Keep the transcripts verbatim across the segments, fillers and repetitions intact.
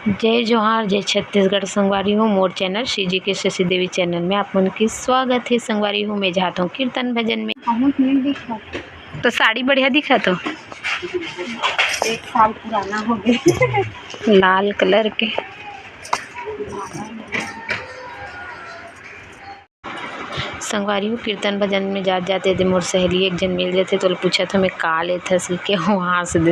जय जोहार, जय छत्तीसगढ़ संगवारी हो। मोर चैनल श्री जी के शशि देवी चैनल में आप मन के स्वागत हे संगवारी हो। मैं जात हूँ कीर्तन भजन में। बहुत नहीं दिखा। तो साड़ी बढ़िया दिखा तो। एक साल पुराना हो गया। लाल कलर के। संगवारी हो, कीर्तन भजन में जात जात एदे मोर सहेली एक झन मिल जाथे, तो ओला पूछत हँव, "मैं का लेथस?" कहिके, वहाँ से दे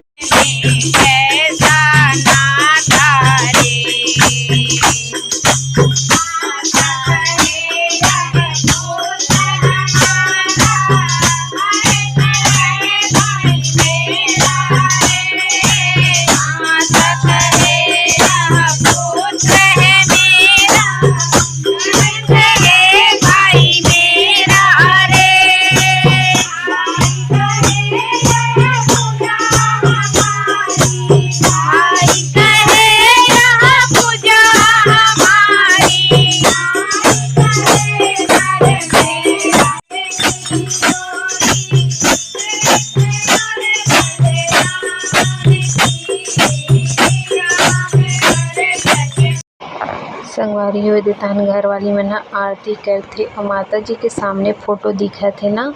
संगवारी हो, एदे तहन घरवाली मन ह आरती करथे अउ माता जी के सामने फोटो दिखत हे ना,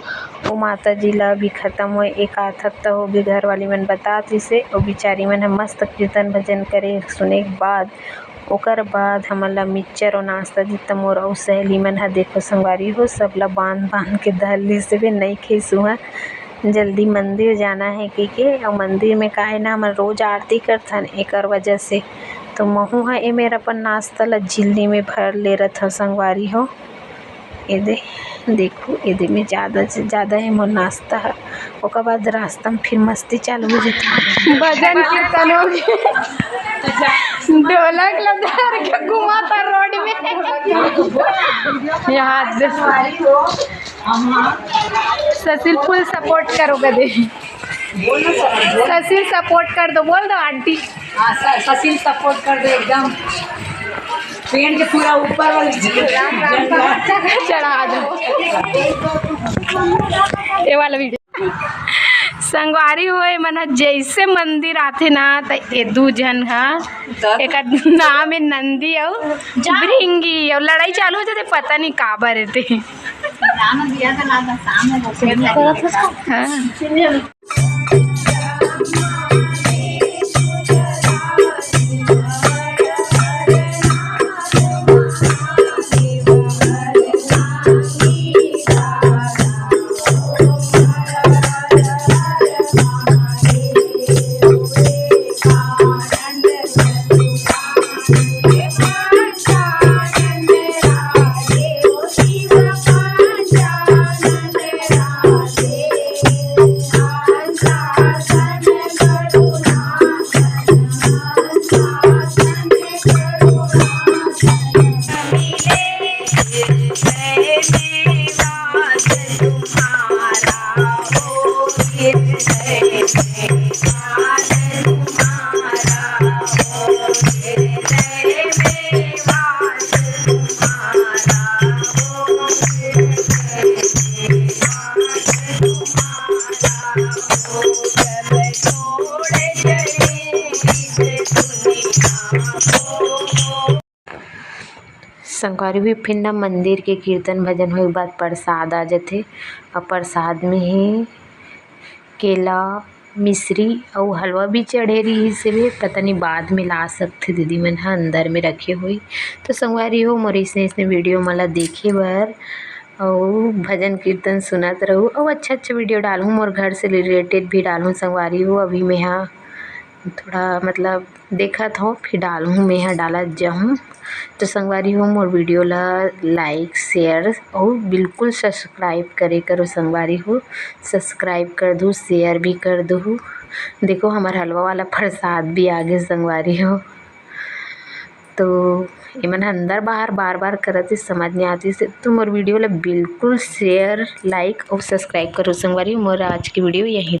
वो माता जी ला अभी खत्म होए एक आध हफ्ता हो गे, घरवाली मन बतात रिहिसे, अउ बिचारी मन ह मस्त कीर्तन भजन करे सुने के बाद, ओकर बाद हमन ला मिक्सचर अउ नाश्ता दिस त मोर अउ सहेली मन ह, देखो संगवारी हो, सब ला बांध बांध के धर लिस हवे, नइ खेसु ह। जल्दी मंदिर जाना हे कहिके, अउ मंदिर में का हे ना, हमन रोज आरती करथन, एकर वजह से तो महू ह ए मेर अपन नाश्ता ला झिल्ली में भर ले रथव संगवारी हो। एदे देखो, एदे में ज्यादा से ज्यादा हे मोर नाश्ता ह। ओकर बाद रास्ता में फिर मस्ती चालू हो जाथे। भजन कीर्तन हो गए। ढोलक ला धर के घुमाता रोड में। यहाँ दे। शशिल full support करो कदे। शशिल support कर दो, बोल दो आंटी। हाँ, स-, शशिल support कर दो एकदम। पेड़ के पूरा ऊपर वाली चढ़ा दो। ये वाला वीडियो। संगवारी हो, ए मन ह जैसे मंदिर आथे ना, त ए दू झन ह, एकर नाम हे नंदी अउ भृंगी, अउ लड़ाई चालू हो जाथे, पता नहीं काबर एते। हाँ। संगवारी हो, फिर ना मंदिर के कीर्तन भजन होए के बाद प्रसाद आ जाथे। अउ प्रसाद में ही केला, मिश्री अउ हलवा भी चढ़े रिहिस हवे। पता नहीं बाद में ला सकथे दीदी मन ह अंदर में रखे होही। तो संगवारी हो, मोर अइसने अइसने वीडियो मन ला देखे बर अउ भजन कीर्तन सुनत रहू अउ अच्छा अच्छा वीडियो डालहूँ। मोर घर से रिलेटेड भी डालहूँ संगवारी हो। अभी मैं हा थोड़ा मतलब देखत हव, फिर डालहूँ, मैं हा डालत जाहूँ। तो संगवारी हो, मोर वीडियो ला like, share अउ बिल्कुल subscribe करे करो संगवारी हो। Subscribe कर दू, share भी कर दू। देखो, हमर हलवा वाला प्रसाद भी आ गे संगवारी हो। तो एमन ह अंदर बाहर बार बार करत हे, समझ नहीं आती से, तो मोर वीडियो ला बिल्कुल share, like अउ subscribe करो संगवारी। मोर आज की वीडियो यही